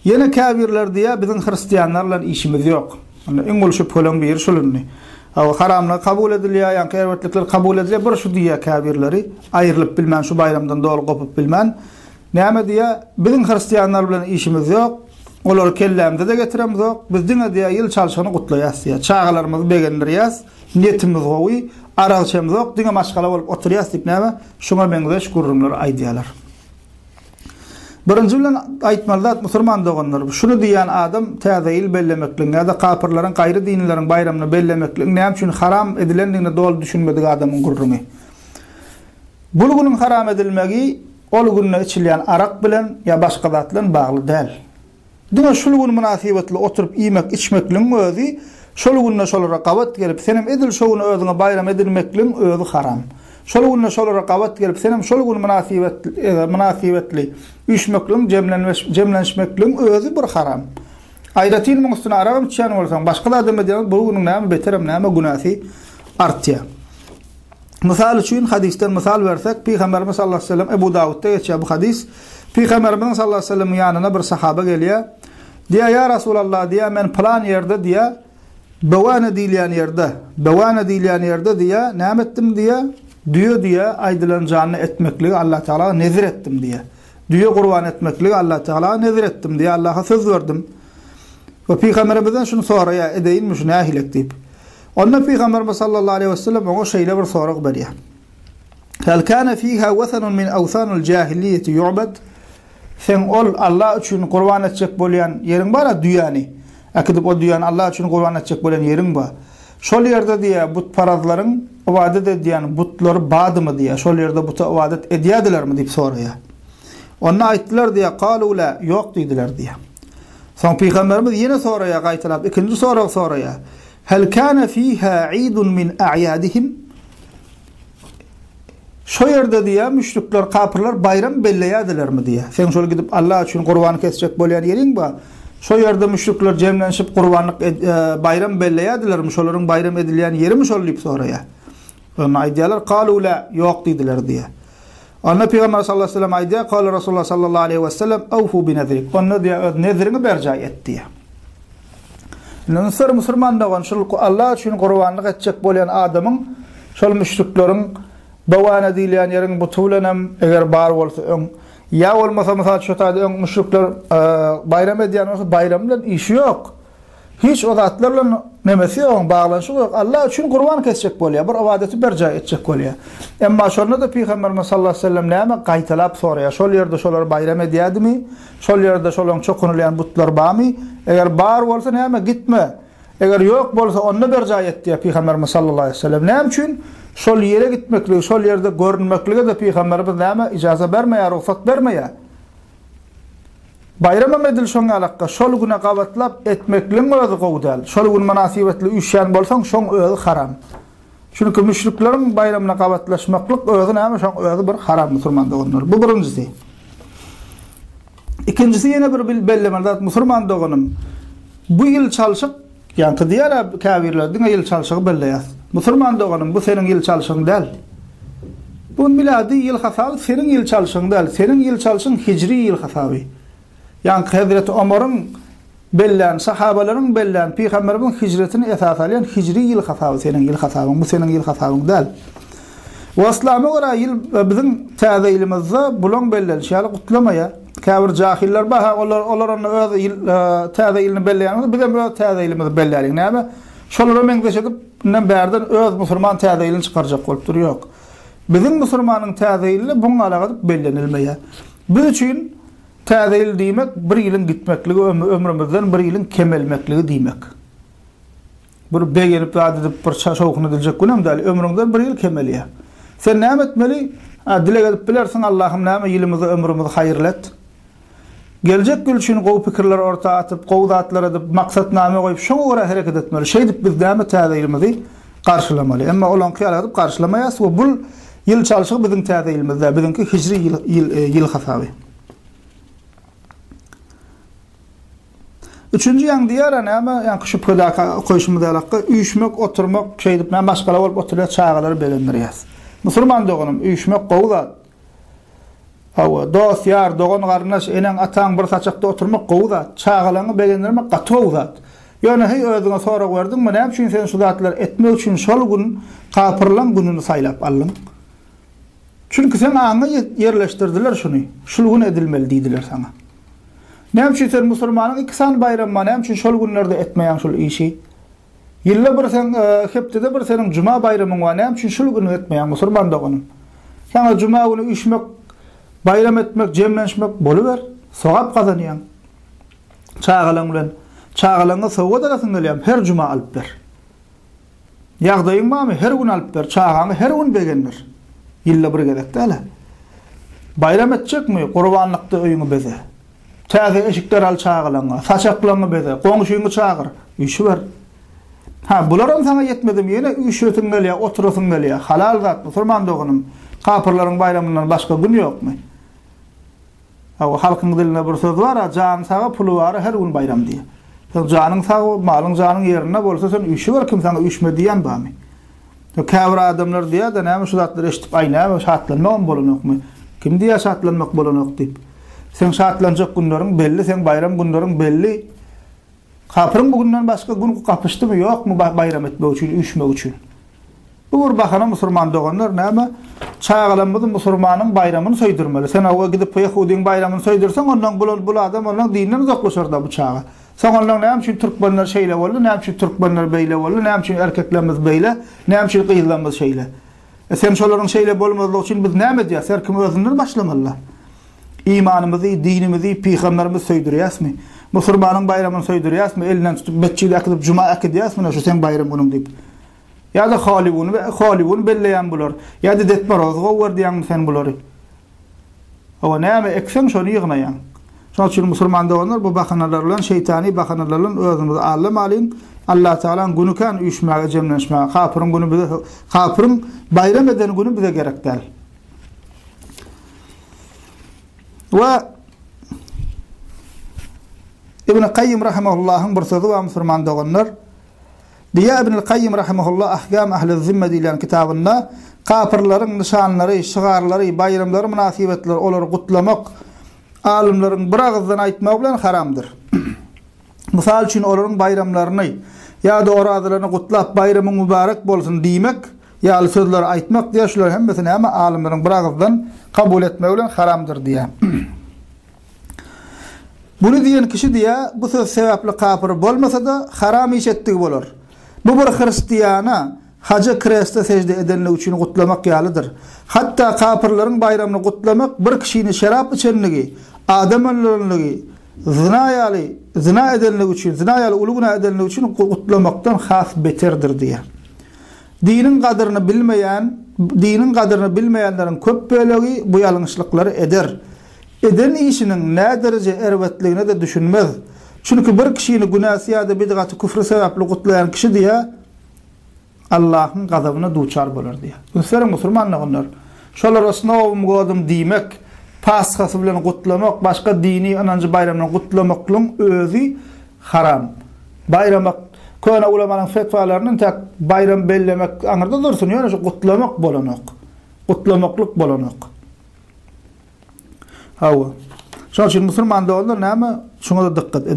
Ýene käbirleri diýýär, biziň hristianlar bilen işimiz ýok. Indi iň uly şübheleň biri şul indi. Hawa, haramlygy kabul edilýär, ýaňky erbetlikler kabul edilýär, bir şu diýýär käbirleri, aýrylyp bilmän, şu baýramdan doly gopup bilmän. Näme diýýär, biziň hristianlar bilen işimiz ýok, olary kellämize-de getiremzok, biz diňe diýýär, ýyl çalşygyny gutlaýas diýýär. Çagalarymyzy begendirýäs, niýetimiz gowy, arak içemzok, diňe maşgala bolup oturýas diýip näme, şuňa meňzeş gürrüňleri aýdýarlar. Birinji bilen aýtmaly zat musurman doganlar, şuny diýýän adam täze ýyl bellemekligiň ýa-da kapyrlaryň gaýry dinlileriň baýramyny bellemekligiň näme üçin haram edilendigine doly düşünmedik adamyň gürrüňi. Bul günüň haram edilmegi ol günde içilýän arak bilen ýa başga zat bilen bagly däl. Diňe şul gün mynasybetli oturyp iýmek içmekligiň özi şol günde şolara gabat gelip senem edil şo güni özüňe baýram edinmekligiň özi haram. Şol günde şolara gabat gelip senem şol gün mynasybetli üýşmekligiň jemlenişmekligiň özi bir haram. Aýratyn muň üstüne aragam içýän bolsaň başga zadam edýän bu günüň näme beterem näme günäsi artýar. Mysal üçin, hadysdan mysal bersek, Pygamberimiz sallallahu aleýhi we sellem, Ebu Dawudda geçýär bu hadys. Pygamberimiziň sallallahu aleýhi we sellemiň ýanyna bir sahaba gelýär. Diýýär, Ýa Rasulallah, diýýär, men pylan ýerde diýýär, Bewane diýilýän ýerde, Bewane diýilýän ýerde diýýär, näme etdim diýýär, düýe diýýär, aýdylan janly etmekligi Allah Tagala nezir etdim diýýär. Düýe gurban etmekligi Allah Tagala nezir etdim diýýär, Allaha söz berdim. We Pygamberimizden şuny soraýar, edeýinmi şu nähilek diýip. Onda Pygamberimiz sallallahu aleýhi we sellem oňa şeýle bir sorag berýär. Hal kana fiha wasanun min awsanil jahiliyyeti yu'bad? Seň ol Allah üçin gurban etjek bolýan ýeriň bar-a düýäni. Äkidip o düýäni Allah üçin gurban etjek bolýan ýeriň bar. Şol ýerde diýýär butparazlaryň ybadat edýän butlary bardymy diýýär. Şol ýerde buta ybadat edýärdilermi diýip soraýar. Onda aýtdylar diýýär, Kalu la, ýok diýdiler diýýär. Soň Pygamberimiz ýene soraýar gaýtalap ikinji sorag soraýar. Hel kana fiha idun min a'yadihim? Şo ýerde diýýär, müşrikler, kapyrlar baýram belleýärdilermi diýýär. Seň şol gidip Allah üçin gurban kesjek bolýan ýeriň bar. Şo ýerde müşrikler jemlenişip gurbanlyk baýram belleýärdilermi, şolaryň baýram edilýän ýerimi şol diýip soraýar. Onda aýdýarlar, Kalu la, ýok diýdiler diýýär. Onda Pygamber sallallahu aleyhi ve sellem aýdýar, Kala Rasulullah sallallahu aleyhi ve sellem, Awfu bi nezrik. Onda diýýär, öz nezriňi berjaý et diýýär. Indi ünsler musulman dogan şul Allah üçin gurbanlyk etjek bolýan adamyň şol müşrikleriň Bewana diýilýän ýeriň buty bilenem eger bar bolsa öň ýa bolmasa mysal şu taýda öň müşrikler baýram edýän bolsa baýram bilen işi ýok. Hiç o zatlar bilen nemesi ýok, baglanyşygy ýok. Allah üçin gurban kesjek bolýar, bir ybadaty berjaý etjek bolýar. Emma şonda-da Pygamberimiz sallallahu aleýhi we sellem näme gaýtalap soraýar? Şol ýerde şolar baýram edýärdimi? Şol ýerde şolaň çokunylýan butlary barmy? Eger bar bolsa näme, gitme. Eger ýok bolsa, onda berjaý et diýýär Pygamberimiz sallallahu aleýhi we sellem. Näme üçin? Şol ýere gitmekligi, şol ýerde görünmeklige-de Pygamberimiz näme, ijaza bermeýär, rugsat bermeýär. Baýramam edil şoň ýalakka, şol güne gabatlap etmekligiň özi gowy däl. Şol gün mynasybetli üýşýän bolsaň, şoň özi haram. Çünki müşrikleriň baýramyna gabatlaşmaklyk özi näme, şoň özi bir haram musulman doganlar. Bu birinjisi. Ikinjisi ýene bir bellemeli zat musulman doganym. Bu ýyl çalşyk, ýaňky diýýär-ä käbirler diňe ýyl çalşygy belleýäs. Musulman doganym bu seniň ýyl çalşygyň däl. Bu milady ýyl hasaby seniň ýyl çalşygyň däl. Seniň ýyl çalşyň hijri ýyl hasaby. Ýaňky Hezreti Omaryň bellän, sahabalaryň bellän, pygamberimiziň hijretini esas alýan hijri ýyl hasaby seniň ýyl hasabyň, bu seniň ýyl hasabyň däl. We yslama görä ýyl biziň täze ýylymyzda bulaň bellenişi ýaly gutlamaýar. Käbir jahiller bar, ha olar olar onda öz ýyl täze ýylyny belleýän bolsa, bizem öz täze ýylymyzy belläliň. Näme? Şolara meňzeş edip, indem bärden öz musulman täze ýylyny çykarjak bolup dur. Ýok. Biziň musulmanyň täze ýyly buň galaga edip bellenilmeýär. Biz üçin Täze ýyl diýmek bir ýylyň gitmekligi ömrümizden bir ýylyň kemelmekligi diýmek. Bir begenip zat edip bir şowhun ediljek günem däl, ömrüňden bir ýyl kemelýär. Sen näme etmeli? A dileg edip bilersiň Allahym näme ýylymyzy ömrümizi haýyrly et. Geljek ýyl üçin gowy pikirler orta atyp, gowy zatlar edip, maksatnama goýup şoňa görä hereket etmeli. Şeýdip biz näme täze ýylymyzy garşylamaly. Emma olaňky ýaly edip garşylamaýas we bul ýyl çalşygy biziň täze ýylymyz däl, biziňki hijri ýyl ýyl hasaby. Üçünji ýaň diýýär-ä näme, ýaňky şübhedäki okaýşymyz ýalakka, üýşmek, oturmak, şeýdip näme maşgala bolup oturýas, çagalary begendirýäs. Musulman doganym, üýşmek gowy zat. Hawa, dost-ýar, dogan-garyndaş, eneň-ataň bir saçakda oturmak gowy zat. Çagalaňy begendirmek gaty gowy zat. Ýöne heý özüňe sorag berdiňmi, näme üçin sen şu zatlary etmek üçin şol gün kapyrlaň gününi saýlap aldyň? Çünki seň aňyňa ýerleşdirdiler şuny, şul gün edilmeli diýdiler saňa. Näme üçin sen musulmanyň iki sany baýramy bar, näme üçin şol günlerde etmeýäň şul işi? Ýylda bir seň, hepdede bir seniň juma baýramyň bar, näme üçin şul güni etmeýäň musulman doganym? Saňa juma güni üýşmek, baýram etmek, jemlenişmek boluber, sogap gazanýaň. Çagalaň bilen, çagalaňa sowgat alasyň gelýärmi, her juma alyp ber. Ýagdaýyň barmy, her gün alyp ber, çagaňy her gün begendir. Ýylda bir gezek däl-ä. Baýram etjekmi, gurbanlykda öýüňi beze. Täze eşikler al çagalaňa, saçaklaňy beze, goňşyňy çagyr, üýşüber. Hä, bularam saňa ýetmedimi, ýene üýşesiň gelýär, oturasyň gelýär. Halal zat, musulman doganym. Kapyrlaryň baýramyndan başga gün ýokmy? Hawa, halkyň dilinde bir söz bar-a, Jany saga, puly bara her gün baýram diýýär. Seň janyň sag, malyň janyň ýerinde bolsa sen üýşüber, kim saňa üýşme diýýän barmy? Käbir adamlar diýýär-de, näme şu zatlary eşidip, aý näme, şatlanmagam bolanokmy? Kim diýýär şatlanmak bolanok diýip? Seň şatlanjak günleriň belli, seň baýram günleriň belli. Kapyryň bu günden başga gün gapyşdymy, ýokmy baýram etmek üçin, üýşmek üçin? Bu bir bahana musurman doganlar näme çagalarymyzy musurmanyň baýramyny söýdürmeli. Sen owa gidip ýehudyň baýramyny söýdürseň ondan bul bul adam ondan dinden uzaklaşarda bu çaga. Soň ondan näme üçin türkmenler şeýle boldy, näme üçin türkmenler beýle boldy, näme üçin erkeklerimiz beýle, näme üçin gyzlarymyz şeýle. E sen şolaryň şeýle bolmazlygy üçin biz näme edýäs? Her kim özünden başlamalyda. Imanymyzy, dinimizi, pygamberimizi söýdürýäsmi? Musurmanyň baýramyny söýdürýäsmi? Elinden tutup metjide äkidip juma äkidýäsmi şu seň baýram günüň diýip. Ýa-da Hollywood, Hollywood belleýän bular. Ýa-da Ded Morozy gowy gör diýýäňmi sen bulary? Hawa, näme ekseň şony ýygnaýaň. Şonuň üçin musulman doganlar bu bahanalar bilen, şeýtany bahanalar bilen özümizi aldamalyň. Allah Tagalaň güni kän üýşmäge, jemlenişmäge. Kapyryň güni bize, kapyryň baýram eden güni bize gerek däl. We Ibn Kaýym rahimahullahyň bir sözi bar musulman doganlar. Diýýär Ibnül Kaýýym rahimehullah Ahkam Ahli Zimme diýlen kitabynda, Kapyrlaryň nyşanlary, şygarlary, baýramlary mynasybetli olary gutlamak alymlaryň bir agyzdan aýtmagy bilen haramdyr. Mysal üçin olaryň baýramlaryny ýa-da orazalaryny gutlap baýramyň mübarek bolsun diýmek ýaly sözleri aýtmak diýýär, şularyň hemmesi näme alymlaryň bir agyzdan kabul etmegi bilen haramdyr diýýär. Muny diýen kişi diýýär, bu söz sebäpli kapyr bolmasa-da, haram iş etdigi bolar. Bu bir hristiana haja kreste sežde edenligi üçin gutlamak ýalydyr. Hatda kapyrlaryň baýramyny gutlamak bir kişini şerap içenligi, adam öldürenligi, zyna ýaly zyna edenligi üçin, zyna ýaly uly günä edenligi üçin gutlamakdan has beterdir diýýär. Diniň gadyryny bilmeýän, diniň gadyryny bilmeýänleriň köp bölegi bu ýalňyşlyklary eder. Eden işiniň nädereje erbetligine-de düşünmez. Çünki bir kişini günäsi ýa-da bidgaty küfri sebäpli gutlaýan kişi diýýär, Allahyň gazabyna duçar bolar diýýär. Üns beriň musulman doganlar! Şolara s nowym godym diýmek, Pashasy bilen gutlamak, başga dini ynanjy baýramyny gutlamaklygyň özi haram. Baýramak, köne ulamanyň fetwalaryny intäk baýram bellemek aňyrda dursun, ýöne şu gutlamak bolanok. Gutlamaklyk bolanok. Hawa. Şonuň üçin musulman doganlar näme? Şuňa-da dykgat ediň.